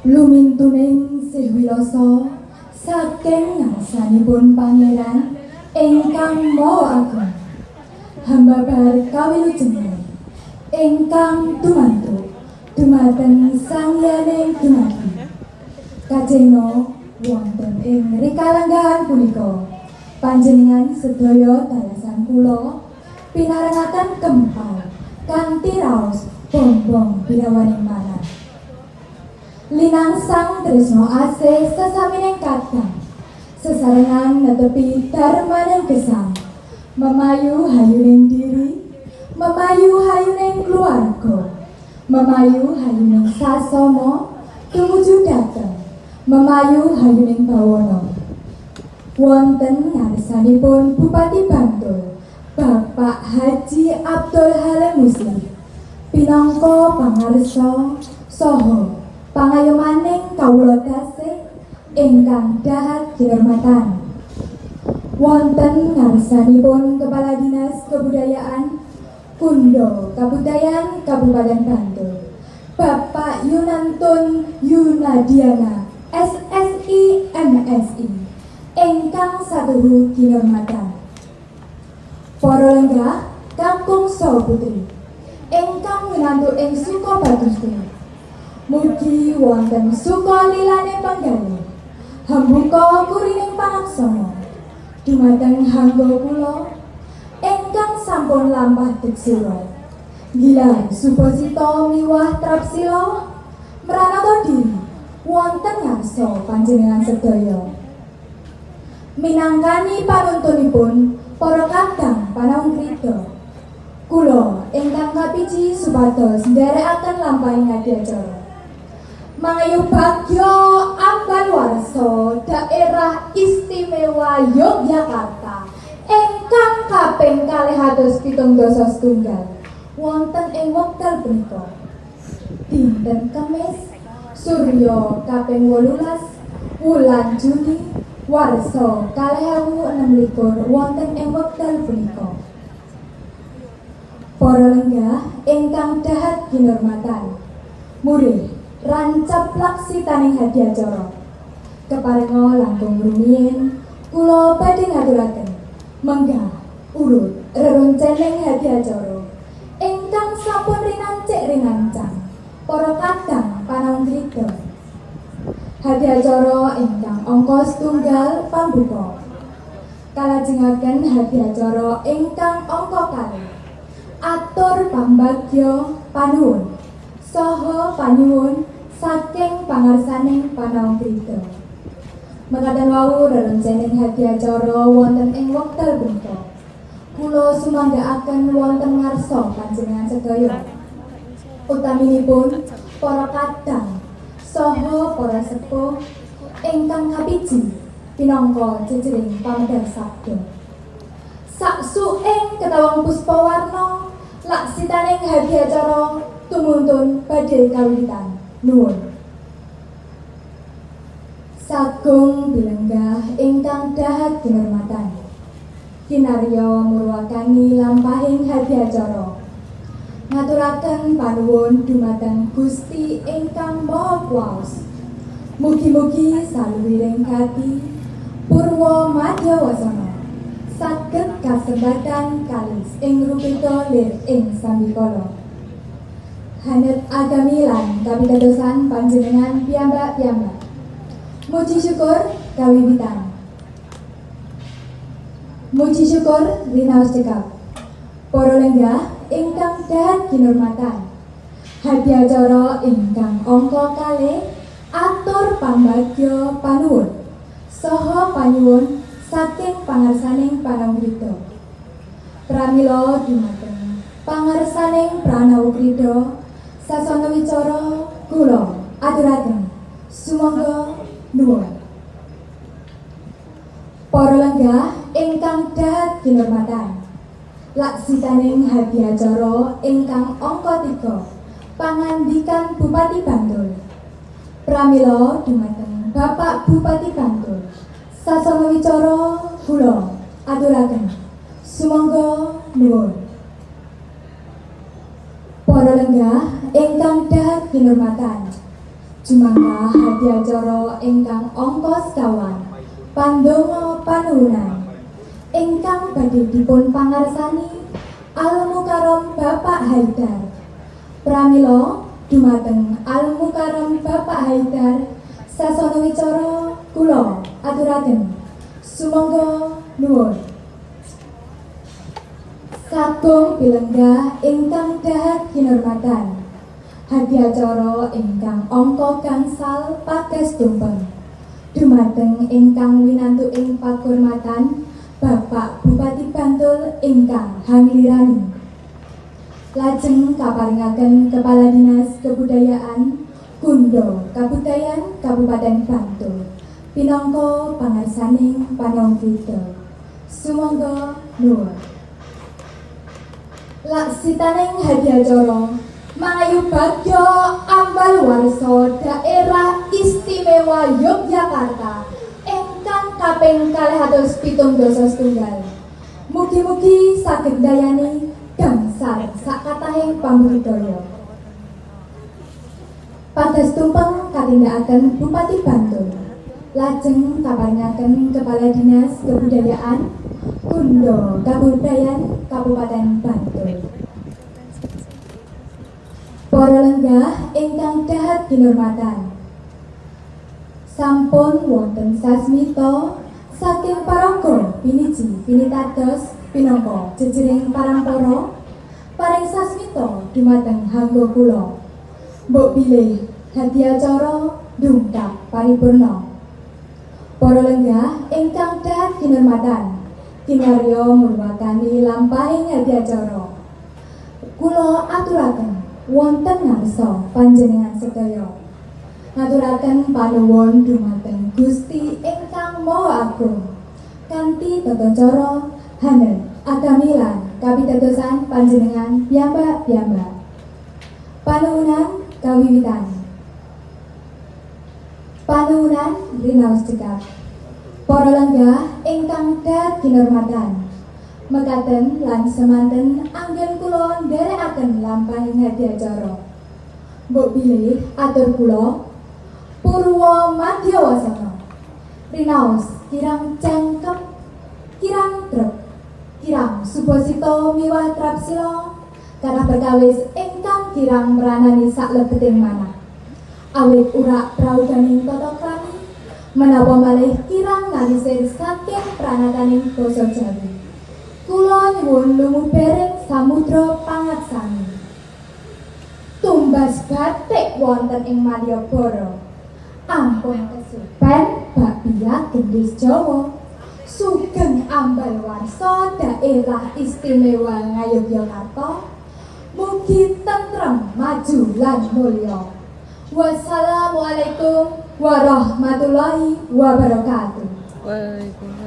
Lumintuning sih wilasa saking ngarsanipun Pangeran ingkang Maha Agung. Hamba bar kawilujengan ingkang tumantuk dumateng Sang Yaning Dumadi. Kajengna wonten ing rikalenggahan punika panjenengan sedaya dalasan kula pinarengaken kempal kanthi raos bombong birawaning manah. Linangsang tresna asih sesamining kadang, sesarengan netepi darmaning gesang, memayu hayuning diri, memayu hayuning keluarga, memayu hayuning sasama tumuju dhateng memayu hayuning bawana. Wonten ngarsanipun Bupati Bantul, Bapak Haji Abdul Halim Muslih, pinangka pangarsa saha pangayomaning kawula dasih ingkang dahat kinurmatan. Wonten ngarsanipun Kepala Dinas Kebudayaan Kundha Kabudayan Kabupaten Bantul, Bapak Yunantun Yunadiana SSI MSI ingkang satuhu kinurmatan. Para lenggah kakung saha putri ingkang winantu ing suka bagus, mugi wonten suka lilane panggalih, hambuka kurining pangaksama dumateng hangga kula ingkang sampun lampah deksura. Gilar subasita miwah trapsila mranata diri wonten ngarsa panjenengan sedaya. Minangkani panuntunipun para kadang panaung krida, kula ingkang kapiji supados nderekaken lampahing adiacara. Mangayu bagya ambal warsa Daerah Istimewa Yogyakarta ingkang kaping 271 wonten ing wekdal punika dinten Kemis Surya kaping 18 wulan Juni warsa 2026 wonten ing wekdal punika. Para lenggah ingkang dahat kinurmatan, murih rancap laksitaning hadiacara. Keparenga langkung rumiyin kula badhe ngaturaken menggah urut reroncening hadiacara ingkang sampun rinancik rinancang para kadang panaung krida. Hadiacara ingkang angka setunggal pambuka, kalajengaken hadiacara ingkang angka kalih atur pambagya panuwun saha panyuwun saking pangarsaning panaung krida. Mekaten wau rerencening hadiacara wonten ing wekdal punika kula sumanggaaken wonten ngarsa panjenengan sedaya, utaminipun para kadang saha para sepuh ingkang kapiji pinangka jejering pamedhar sabda. Saksuking ketawang puspawarna laksitaning hadiacara tumuntun badhe kawiwitan. Nuwun. Sagung bilenggah ingkang dahat kinurmatan, kinarya murwakani lampahing hadiacara, ngaturaken panuwun dumateng Gusti ingkang Maha Kuwaos. Mugi-mugi saluwiring gati purwa madya wasana saged kasembatan kalis ing rupita lir ing sambikala. Hanet agami lan kapitadosan panjenengan piyambak-piyambak. Muji syukur kawiwitan. Muji syukur rinaos cekap. Para lenggah ingkang dahat kinurmatan, hadiacara ingkang angka kalih atur pambagya panuwun saha panyuwun saking pangarsaning Panaung Krida. Pramila dumateng pangarsaning Pranawa Krida sasana wicara kula aturaken sumangga nuwun. Para lenggah ingkang dahat kinurmatan, laksitaning hadiacara ingkang angka 3 pangandikan Bupati Bantul. Pramila dumateng Bapak Bupati Bantul sasana wicara kula aturaken sumangga nuwun. Para lenggah ingkang dahat kinurmatan, Jumangga hadiacara ingkang angka sekawan pandonga panuwunan ingkang badhe dipun pangarsani Al Mukarram Bapak Haidar. Pramila dumateng Al Mukarram Bapak Haidar sasana wicara kula aturaken. Sumangga nuwun. Sagung pilenggah ingkang dahat kinurmatan. Hadiacara ingkang angka gangsal pagas tumpeng. Dumateng ingkang winantu ing pakurmatan Bapak Bupati Bantul ingkang hanglirani. Lajeng kaparingaken Kepala Dinas Kebudayaan Kundha Kabudayan Kabupaten Bantul pinangka pangarsaning panongkrida. Sumangga nuwun. Laksitaning hadiacara mangayu bagya ambal warsa Daerah Istimewa Yogyakarta ingkang kaping 273. Mugi-mugi saged ndayani gangsar sakatahing pambudidaya. Pagas tumpeng katindakaken Bupati Bantul. Lajeng kaparingaken Kepala Dinas Kebudayaan Kundha Kabudayan Kabupaten Bantul. Para lenggah ingkang dahat kinurmatan, sampun wonten sasmita saking paraga piniji pinitados pinangka jejering parampara paring sasmita dumateng hangga kula. Mbok bilih hadiacara dungkap paripurna. Para lenggah ingkang dahat kinurmatan, kinarya murwakani lampahing hadiacara. Kula aturaken wonten ngarsa panjenengan sedaya. Ngaturaken panuwun dumateng Gusti ingkang Maha Agung kanthi tata cara hanen agami lan kapitadosan panjenengan piyambak-piyambak. Panuwunan kawiwitan. Panuwunan rinaos cekap. Para lenggah ingkang dahat kinurmatan, mekaten lan semanten anggen kula nderekaken lampahing hadiacara. Mbok bilih atur kula purwa madya wasana rinaos kirang cangkem, kirang trep, kirang subasita miwah trapsila kathah perkawis ingkang kirang mranani saklebeting manah. Awit urak prauganing tata krami menapa malih kirang ngalisir saking pranataning basa Jawi. Kula nyuwun lumubering samudra pangaksami. Tumbas batik wonten ing Malioboro. Ampun kesupen bakpia gendis Jawa. Sugeng ambal warsa Daerah Istimewa Ngayogyakarta. Mugi tentrem maju lan mulya. Wassalamualaikum warahmatullahi wabarakatuh. Waalaikumsalam.